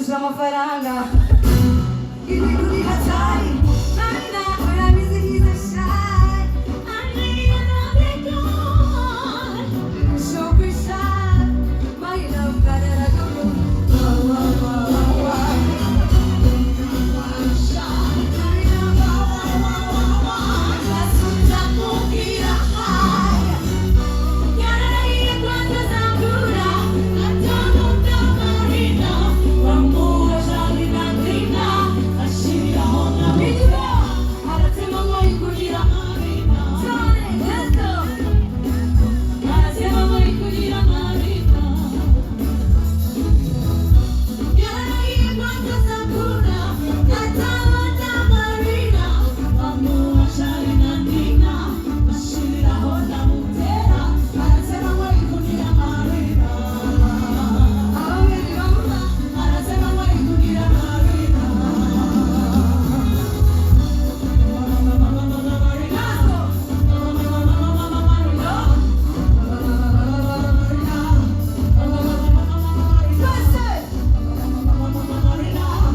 Kurusha amafaranga. Ibintu ni hatari. Marina, urabizi, he's a shy. So be shy. My love, da da da. Wow, wow, wow, wow, wow. Marina, wow, wow, wow, wow, wow. Ndakubwira hi. Yararahiye ko atazambura, atankunda Marina, bamuha Charly na Nina, ashiriraho na Marina, aratema nkoyikugira Marina. Let's go. Aratema nkoyikugira Marina. Yararahiye ko atazambura, atankunda Marina, bamuha Charly na Nina, ashiriraho na Butera, aratema nkoyikugira Marina. Ababiri bamuha, aratema nkoyikugira Marina. Let's go. Marina. Marina. Twese.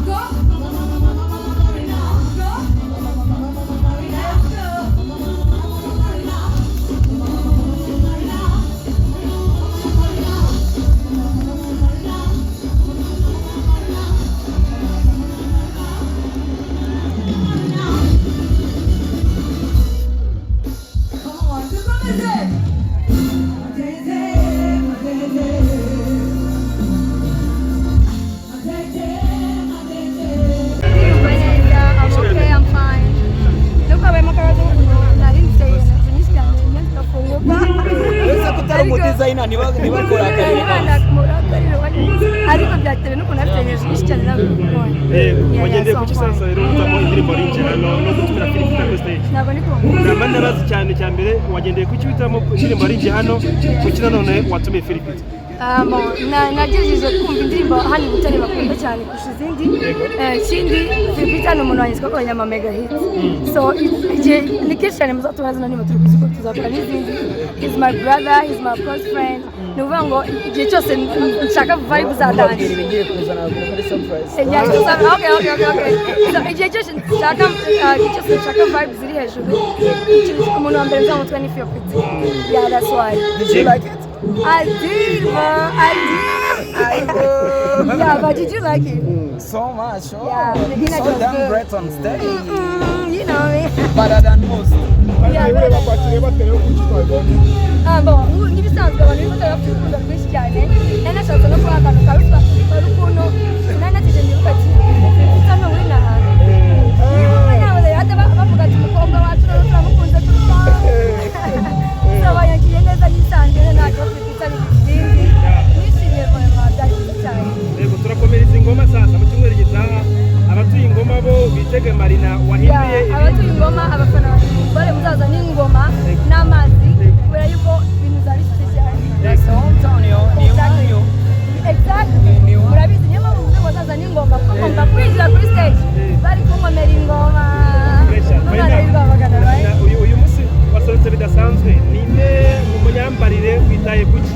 Go. Go. Let's go. Marina. Marina. Marina. Marina. Marina. Come on, dukomeze. Madede, madede. Madede, madede. Neza, I'm okay, I'm fine. Nuko habayemo akabazo nari mfite inzu nyinshi cyane imyenda igafunguka. Uretse ko utari umudesigner, ntibakurakarire. Ariko byatewe n'ukuntu afite energy nyinshi cyane, ntabwo mbibonye. Wagendeye ku kisansa rero uhitamo indirimbo rinjira no gutumira Phil Peter kuri stage? Ntabwo ndi kumva. Namba ndabazi cyane cya mbere, wagendeye ku uhitamo indirimbo rinjye hano, kuki nanone watumiye Phil Peter? Ah, bon, nagerageje kumva indirimbo hano i Butare bakunda cyane kurusha izindi. Ikindi, Phil Peter ni umuntu wanjye, twakoranye ama mega hit, so igihe ni kenshi cyane muzatubona zino ndirimbo, turi kuzikora, tuzakora n'izindi. He's my brother, he's my close friend. Ni ukuvuga ngo igihe cyose nshaka vibe za Ntubabwire dance. Ibigiye kuzana muri surprise. Yeah, okay. So, igihe cyose nshaka vibe ziri hejuru, umuntu wa mbere nzamutwe ni Phil Peter. Yeah, that's why. Did you like it? I did, man. I did. Yeah, but did you like it? So much. Oh, Yeah, the energy so was damn good. Great on stage. You know me. Better than most. Yeah, Ureba kwakiriye bate rero, kuki twabibonye? Ah, bon, nk'ibisanzwe abantu b'i Butare bafite urukundo rwinshi cyane. Nari nashatse no kubaha akantu ka ruswa, hari ukuntu nari natije ndibuka ati Peter ni uw'inaha. Niba nawe hata bavuga ati umukobwa wacu rero turamukunze kurushaho. So banyakiriye neza nk'ibisanzwe, nta kibazo, Peter ni ibindi. Nishimiye vraiment, byari byiza cyane. Yego, turakomereza ingoma sasa mu cyumweru gitaha. Abatuye ingoma bo bitege Marina wahinduye. Yeah, abatuye ingoma, abafana bare muzaza n'ingoma n'amazi kubera yuko ibintu bizaba bishyushye cyane. That's hometown yo. Ni iwanyu. Exactly. Murabizi, niyo mpamvu mvuze ngo bazaza n'ingoma, kuko ngomba kwinjira kuri stage bari kunkomera ingoma. N'umwana w'i Rwamagana, right? Uyu munsi waserutse bidasanzwe, ninde mu myambarire witaye kuki?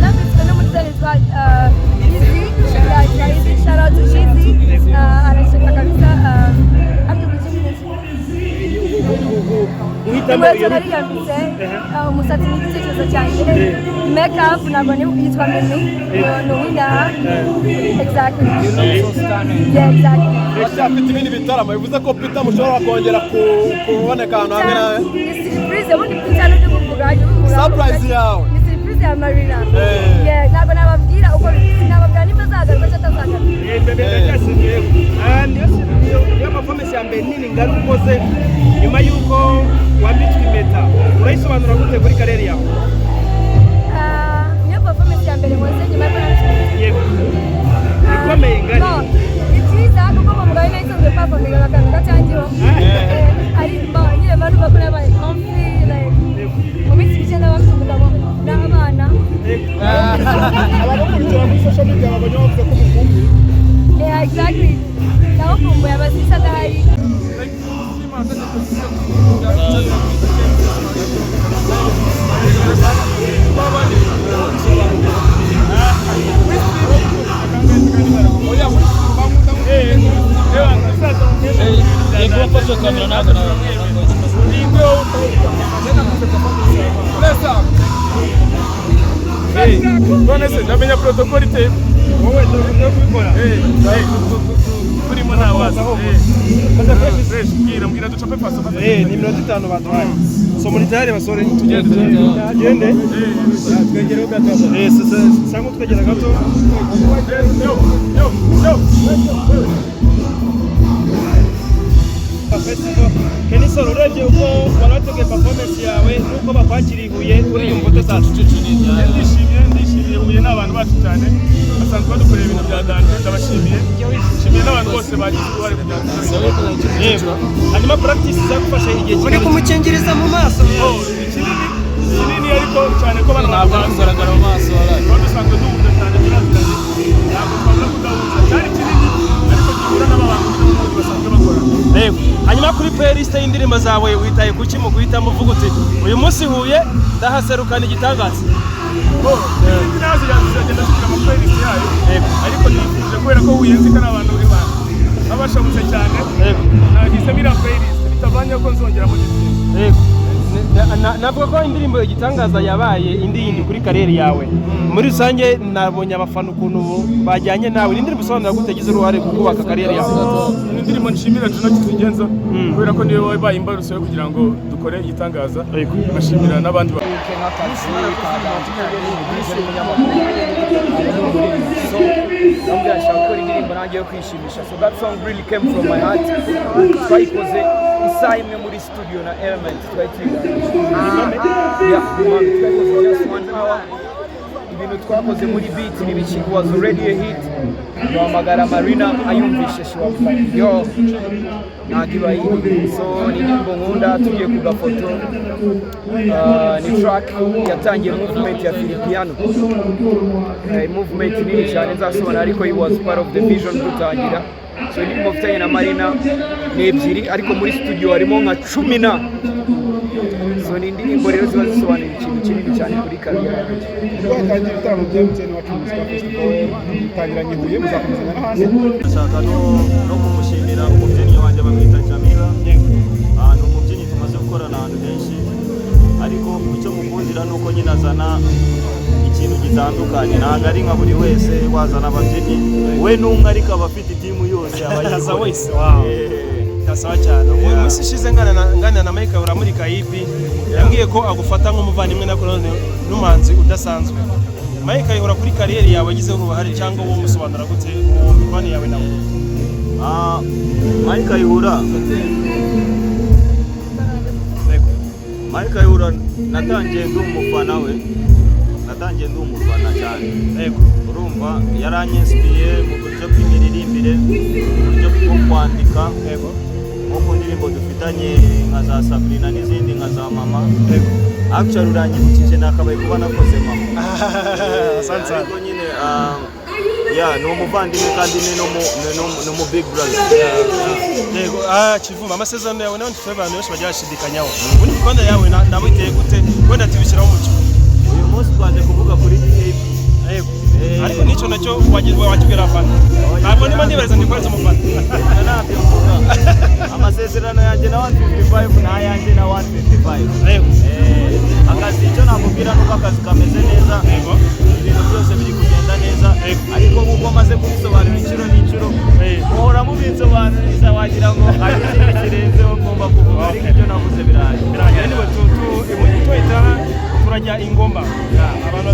Nambitswe n'umudizayini witwa Easy. Yeah, yitwa Easy. Shout out to Easy. Arashaka kabisa, ariko ikindi Guhitamo inkweto iyo nariyambitse, umusatsi ni igitekerezo cyanjye, make up ntabwo ni yitwa Menu, ni uw'inaha. Exactly. So stunning. Yeah, exactly. Uracyafite ibindi bitaramo, bivuze ko Peter mushobora kongera kuboneka ahantu hamwe nawe? Ni surprise ubundi, Peter n'ibyo kuvuga jya ubivuga. Surprise yawe. Ni surprise ya Marina. Eh. Yeah, ntabwo nababwira uko, sinababwira nimba azagaruka cyangwa atazagaruka. Ndacyasigaye. Niyo performance ya mbere nini ngari ukoze nyuma y'uko wambitswe impeta, urayisobanura gute kuri career yawe? Ah, niyo performance ya mbere nkoze nyuma y'uko nambitswe impeta? Yego, ikomeye ngari. No, ni byiza kuko mu mugabo nari nsanzwe performinga akantu gatangiho. Ari nyine mba numva ko nabaye comfy, like mu minsi mike ndaba mfite umugabo n'abana. Abagukurikira kuri social media babonye bavuze ko umukumbuye. Yeah, exactly, ndabakumbuye abasisi adahari. Kamera ntabwo None se ndamenya protocol iteye Wowe no kubikora. Turimo nta wazi. Fresh, mbwira mbwira ducape faso faso. Ni 50 baduhaye. So muri tayari basore, Tugende. Tugende. Twegereho gato. Sangwa twegera gato. Yo yo yo. Festival. Kenny Sol, urebye uko wari wateguye performance yawe n'uko bakwakiriye i Huye, uriyumva ute sasa? Ndishimye, ndishimiye. Huye ni abantu bacu cyane, basanzwe badukorera ibintu bya danger. Ndabashimiye, nshimiye n'abantu bose bagize uruhare kugira ngo Yego. Hanyuma practice zagufasha igihe Uri kingana iki? kumukingiriza mu maso. Oh, ni kinini, kinini, ariko cyane ko bano Ntabwo bantu ari kugaragara mu maso. Waraye. tuba dusanzwe duhuza cyane, turaziranye, ntabwo twabura kudahuza. Cyari kinini, ariko gihura n'aba bantu n'ubundi basanzwe bakora. Yego. Hanyuma kuri playlist y'indirimbo zawe witaye kuki mu guhitamo uvuga uti uyu munsi Huye ndahaserukana igitangaza? Oh, izindi nazo ziragenda zigira ama playlist yayo, ariko nifuje kubera ko Huye nzi ko ari abantu babashabutse cyane, nahisemo iriya playlist, bitavanye ko nzongera mu gitsinda. Yego. Navuga ko indirimbo igitangaza yabaye indi yindi kuri career yawe. Muri rusange nabonye abafana ukuntu bajyanye nawe. Ni indirimbo isobanura gute, yagize uruhare ku kubaka career yawe? Ni indirimbo nshimira Juno Kizigenza kubera ko niwe wabaye imbarutso yo kugira ngo dukore igitangaza. Ngashimira n'abandi Nk'akazi ka umunyamakuru so ndamubwira nshaka gukora indirimbo nanjye yo kwishimisha. So that song really came from my heart. Twayikoze isaha imwe muri studio na Element, twari tuyiganije. Yeah, Bimame. Twayikoze just one hour. Ibintu twakoze muri beat n'ibiki was already a hit. Duhamagara Marina, ayumvishe she was like, "Yo, ntabwo iba yindi." So ni indirimbo nkunda. Tugiye ku gafoto. Ni track yatangiye movement ya Filipiano. Movement nini cyane nzasobanura, ariko it was part of the vision dutangira. So indirimbo mfitanye na Marina ni ebyiri, ariko muri studio harimo nka cumi na. So ni indirimbo rero ziba zisobanuye ikintu kinini cyane kuri career yanjye. Ubwo hatangira ibitaramo bya MTN Iwacu Muzika Festival, bitangiranye i Huye, muzakomezanya no hasi? Ndashaka no kumushimira umubyinnyi wanjye bamwita Jamila. Ni umubyinnyi tumaze gukorana ahantu henshi, ariko icyo mukundira ni uko nyine azana ikintu gitandukanye. Ntabwo ari nka buri wese wazana ababyinnyi, we ni umwe ariko aba afite iteam yose aba Aza yikoreye. wese, wow. Sawa cyane. Mu minsi ishize nganira na Mike uramurika EP, yambwiye ko agufata nk'umuvandimwe na none n'umuhanzi udasanzwe. Mike ayihora kuri career yawe agizeho uruhare, cyangwa wowe umusobanura gute mu mibanire yawe nawe? Mike Kayihura, Mike Kayihura natangiye ndi umufana we, natangiye ndi umufana cyane. Urumva yaranyinspiye mu buryo bw'imiririmbire, mu buryo bwo kwandika, nko ku ndirimbo dufitanye nka za Sabrina n'izindi nka za Mama. Actually uranyibukije, nakabaye kuba nakoze Mama. Asante sana. Ariko nyine yeah, ni umuvandimwe kandi ni umu big brother. Yego, Kivumbi, amasezerano yawe nawe ntitwe abantu benshi bagiye bashidikanyaho. Ubundi imikoranire yawe nawe iteye gute? Wenda tubishyiraho umucyo. Uyu munsi twaje kuvuga kuri DAP. Yego. Ariko n'icyo nacyo wakibwira abafana. Ntabwo ndimo ndibariza, ndi kubaza umufana. Ntabyo mvuga. Amasezerano yanjye na 155 ni ayanjye na 155. Yego. Akazi, icyo nakubwira nuko akazi kameze neza. Yego. Ibintu byose biri kugenda neza. Yego. Ariko nk'uko maze kubisobanura inshuro n'inshuro, muhora mubinsobanuriza wagira ngo hari ikindi kirenzeho ngomba kuvuga, ariko ibyo navuze biraje. Birangira. Anyway, tuhita turajya ingoma. Abantu